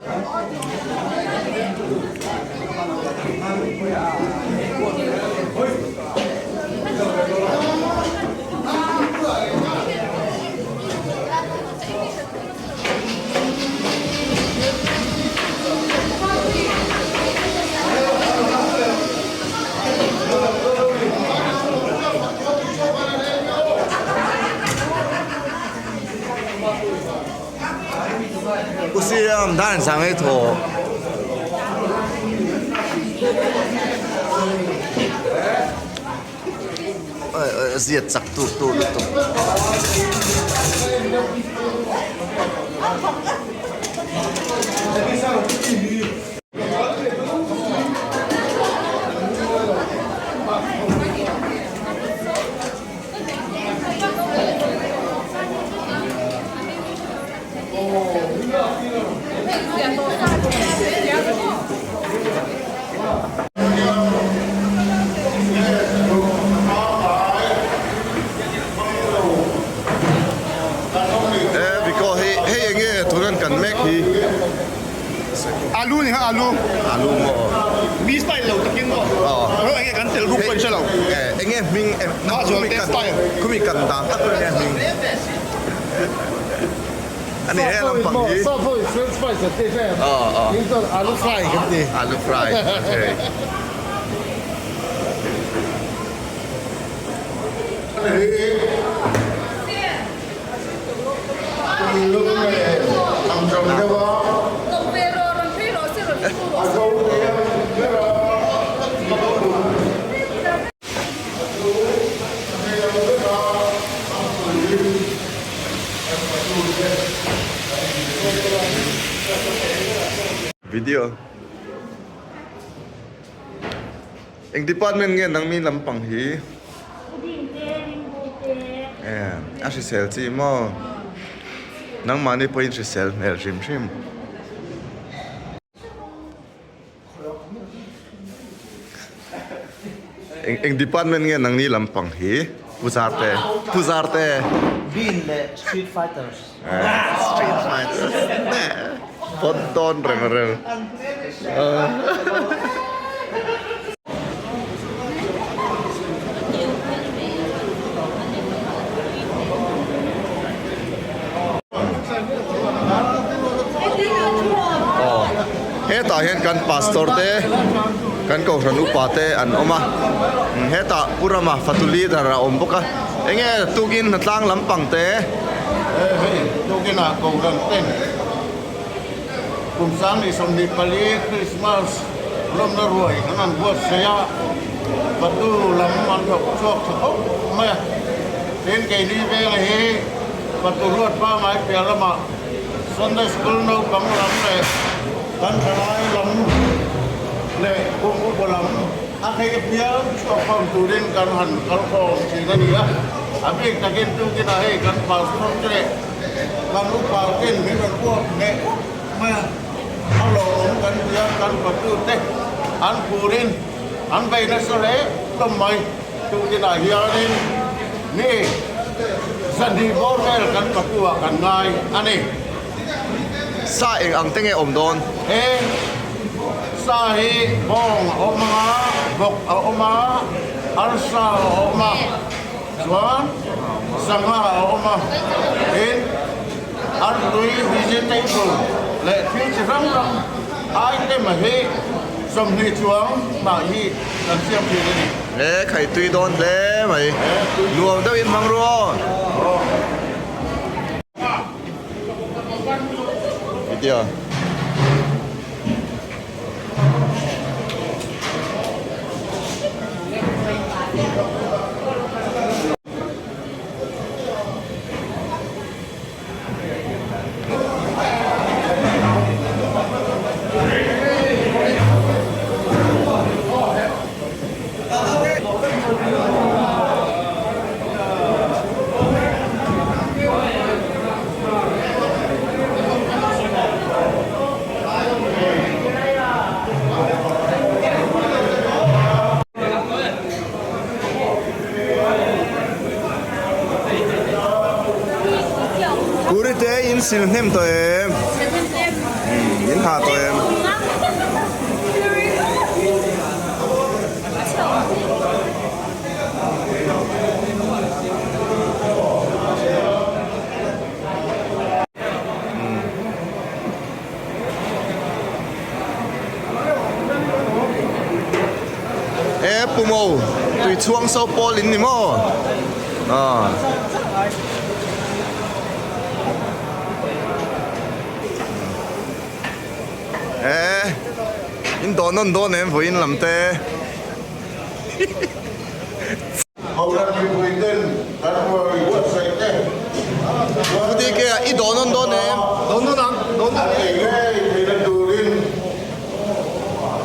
U Siam dan sang ei thaw. Ziat chak tur tur lutuk. Biko hei hei enge tunan kan mek hi Alu ni kha alu alu maw mi style lo takin maw ro enge kan tel ruk pawh in hre lo enge hming khumi kan dan tak enge hming Ani he lampang hi. Sap ho in french fries an ti hle. Tin chuan alu fry kan ti. Alu fry okay. Video. Eng department nge nang mi lampang hi? A hrisel chi maw? Nangmahni pawhin hrisel hmel hrim hrim. Eng department nge nangni lampang hi Pu Zarte Pu Zarte Bean leh Street Fighters Street Fighters Pawn tawn reng reng Aw hetah hian kan pastor te kan kohhran upa te an awm a hetah Pu Rama fatu leader a awm bawk a enge tukin hnatlang lampang te Hei tukinah kohhran ten kum 2024 Christmas lawmna ruai an han buatsaih a fatu lam an thawk chhuak tha khawp mai a tin keini venga hi Fatu ruat pangai piah lamah Sunday School naupang lam leh kan thalai lam leh kum upa lam a thei apiang chhuak khawm turin kan han kal khawm thin a ni a. A bik takin tukinah hei kan pastor te leh kan upa ten min rawn uap hneh khawp mai a, a lawmawm kan ti a, kan fatu te an phurin an bei nasa hle hlawm mai. Tukinah hianin ni zahnih bawr vel kan pakuah kan ngai a ni. Sa eng ang te nge awm dawn? He sa hi bawng a awm ang a, bawk a awm a, arsa a awm a, chuan sangha a awm a, tin artui, vegetable leh thil chi hrang hrang item hi 20 chuang mah hi kan siam thin a ni. He khai tui dawn hle mai. Nuam deuhin hmang ru aw. Video. Kuri te in sil hnem tawh em? In hah tawh em? E pu mo tui chhuang so pawl in ni maw ah. E in dawn nawn dawn em vawiin lam te. Kohhran mipui ten kan ruai buatsaih te chuan Pu DK-a i dawn nawn dawn em? Dawn nawn ang, dawn nawn an ei ngei theihna turin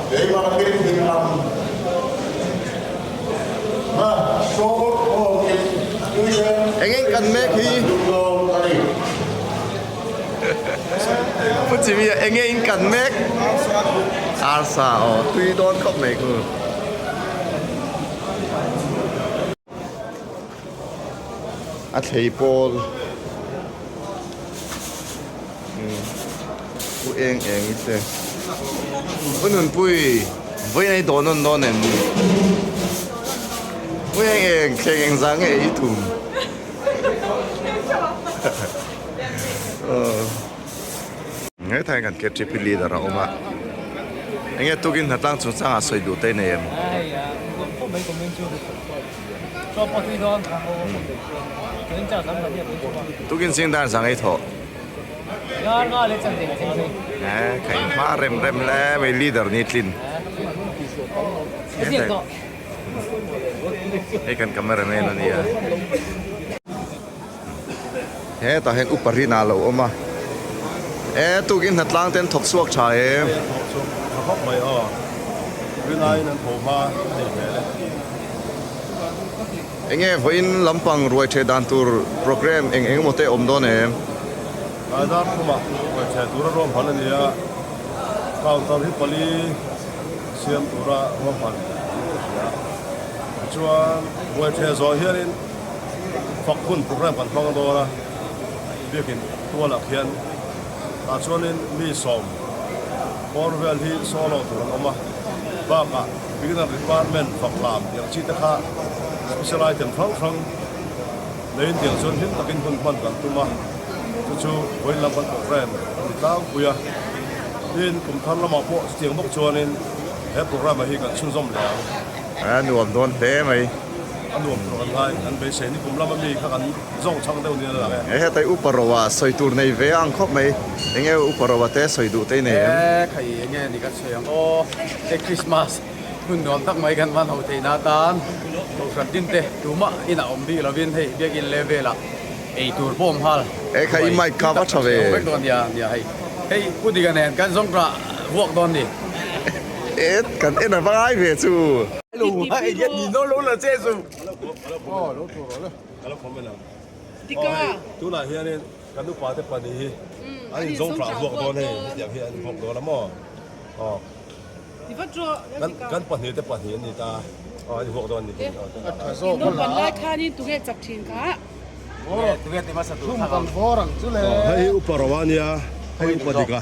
keimahni thin lam na sawt awkin tuilen Engeng kan mek hi? kan duh dawn a ni. Pu Chimia enge in kan mek? Arsa aw tui dawn khawp mai khu. A thlei pawl u eng eng i te u nunpui vawiin a i dawn nawn dawn em u eng eng thleng eng zah nge i tum Hethai kan KTP leader a awm a, enge tukin hnatlang chungchangah sawi duh te nei em? Tukin zing dan zang ei thawh. Eh, khai hma rem rem hle mai leader ni tlin. Hei kan cameraman a nia. Hetah hian upa rin ah lo awm a e tukin hnatlang te an thawk chhuak tha e. An thawk chhuak tha khawp mai aw rinaiin an tho hma a nei hmel e. Enge vawiin lampang ruai theh dan tur program eng eng emaw te awm dawn em? Dar khumah ruai theh tura ruahman a ni a, counter hi pali siam tura ruahman niin ka hria. Tichuan ruai theh zawh hianin Fak hun program kan hmang dawn a, biakin tualah khian tah chuanin mi sawm bawr vel hi solo tur an awm a, bakah beginner department fak lam tih ang chi te kha special item hrang hrang neiin tiang chuan hlim takin hun hman kan tum a, chu chu vawiin lam kan program a ni tlangpui a, tin kum thar lamah pawh chutiang bawk chuanin he program ah hi kan chhunzawm leh ang. A nuam dawn hle mai. A nuam tur kan ngai, kan beisei ni kum lama mi kha kan zawng chhang deuh nia lang e. He hetai Upa Roa sawi tur nei ve ang khawp mai, enge Upa Roa te sawi duh te i nei em? He khai enge ni kan sawi ang aw, he Christmas hun nuam tak mai kan van ho theihna atan Kohhran tin te tumah inah awm bik lovin hei Biakin leh velah ei tur pawh awm nghal. He khai i mic kha va tha ve. Vek dawn nia, nia hei, hei Pu Dika nen kan zawng rah vuak dawn ni. Et kan en a va ngai ve chu. Tunah hianin kan upa te pahnih hi an inzawng hrah vuak dawn hei hetiang hi an invuak dawn a maw aw kan pahnih te pahnih an ni ta aw an invuak dawn a ni hei hi upa ro a nia hei upa dik a.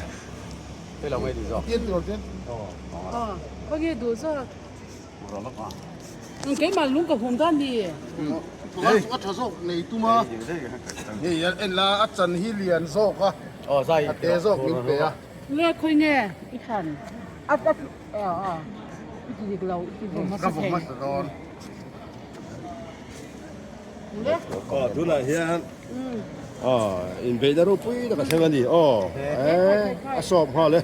Keimah lung ka hum dan ni. A tha zawk nei tum a, hei en la a chan hi lian zawk a, a te zawk min pe a. Nge khawi nge i thlan a a a i ti dik lo i ti vawm hmasa thei. Ka vawm hmasa dawn. Aw tunah hian aw inbeihna ropui tak a thleng a ni aw a sawp nghal e.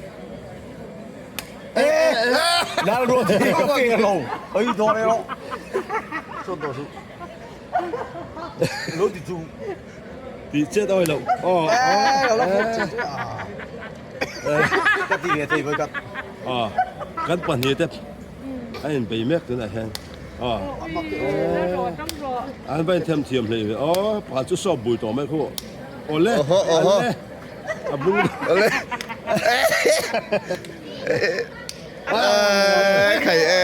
Tih chet awi loh aw aw kan pahnih te a inbei mek tunah hian aw an va inthem thiam hlei ve aw pakhat chu sawp bui tawh mai khu awle awle a bung awle khai e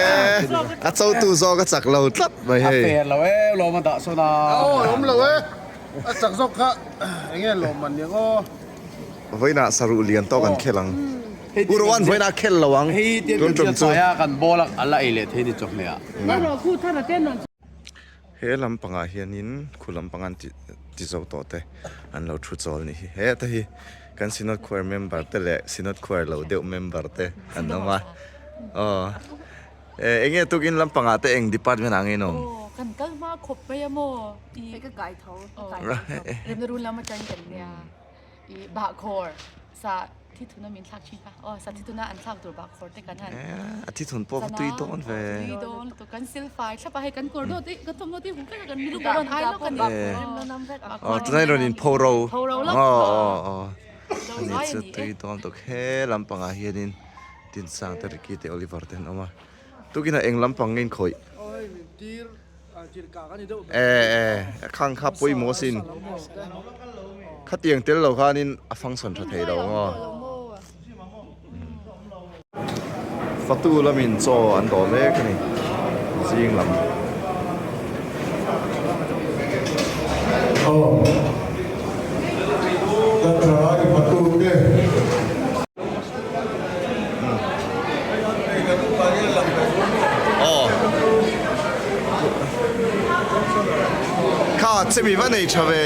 a cho tu zawk a chak lo tlat mai hei a fair lo e lawm a dah sawn a aw awm lo e a chak zawk kha enge lawm man niang aw vawiinah saruh lian tawk an khel ang. U Rowan vawiin a khel lo ang tun tum chu. Kan ball a la ei leh thei ni chawhmeh ah. He lampangah hianin khu lampang an ti ti zo tawh te an lo thu chawl ni hi. Heta hi kan Synod Choir member te leh Synod Choir lo deuh member te an awm a. Aw eng nge tukin lampangah te eng department ah nge in awm? Aw kan kal hma khawp mai a maw? I ka kai tho ka kai tho. Remna run lam atangin kan nia. I bahkhawr sa thithuna min thlak thin kha aw sa thithuna an thlak tur bahkhawr te kan han a thithun pawh va tui dawn ve tui dawn lutuk kan silfai thlap a hei kan kawr dawt i kan thawmhnaw te huh vek a kan milu pawh rawn ai lawk a ni aw tunah hi rawn in pho ro pho ro lawk aw aw aw ani chu tui dawn lutuk he lampangah hianin Tinsang te Ricky te Oliver te an awm a tukinah eng lampang nge in khawih E e khang kha pawimawh asin khatiang tel lo khanin a function tha thei lo maw fatu lamin chaw an dawh mek a ni zing lam. Aw Kha chemi va nei tha ve.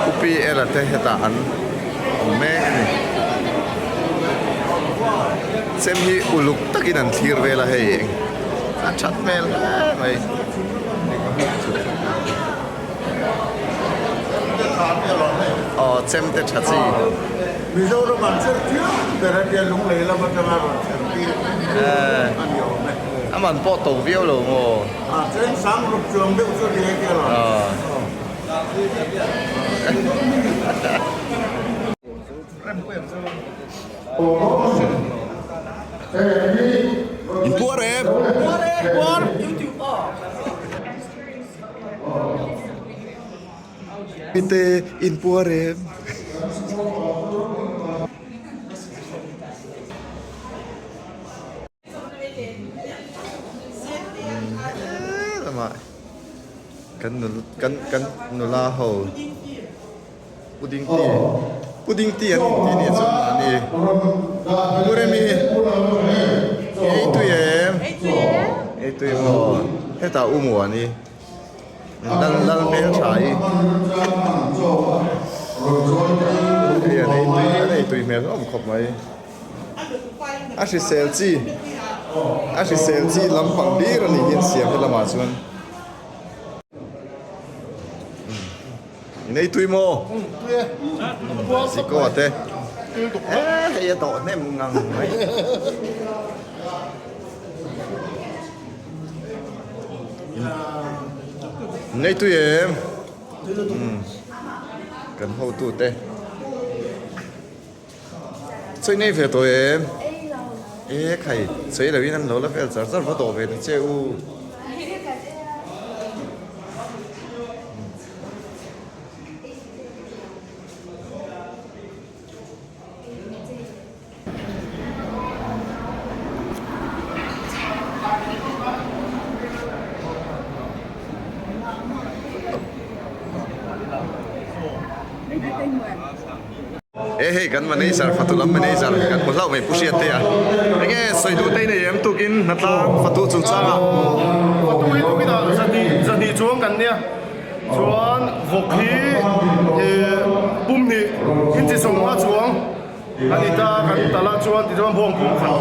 Upi ela te hetah an awm mek a ni. Chem hi uluk takin an thlir vel a hei a that hmel hle mai. Aw chem te tha chi. Mizoram an chher thiam ber a tia lunglei lam atanga rawn chher tir a ni awm e. A man pawh to viau lo maw? A cheng sang ruk chuang deuh chu ni e tia rawn. In puar em? Puar YouTube aw. Mite in puar em? Kan kan kan nula ho pudding tea pudding tea an inti nih chuan mahni Muremi ei tui em ei tui maw hetah u Muani lal lal hmel tha hi hei an ei tui an ei tui hmel hlawm khawp mai. A hrisel chi a hrisel chi lampang bik a nih hi an siam helamah chuan in ei tui maw sikaw te hei a dawh hnem ngang mai in ei tui em kan hotu te. Chawi nei ve tawh em? E khai, chawi lo in an lo la vel char char va dawh ve ta che u. E hei kan manager fatu lam manager kan hmu hlauh mai Pu Hriat te a enge sawi duh te i nei em tukin hnatlang fatu chungchang ah. Fatu hi tukin ah zahnih zahnih chuang kan nia chuan vawk hi eh pum hnih inchi sawmnga chuang a ni ta kan tal ah chuan tichuan bawng pum khat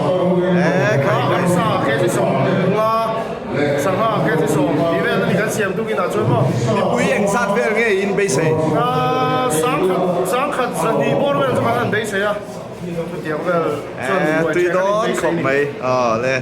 eh sa kg 15 sangha kg 10 tih vel a ni kan siam tukin ah chuan maw mipui eng zat vel nge in beisei sangkhat sangkhat zahnih bawr vel chu kan han beisei a chutiang vel chuan tui dawn khawp mai aw le.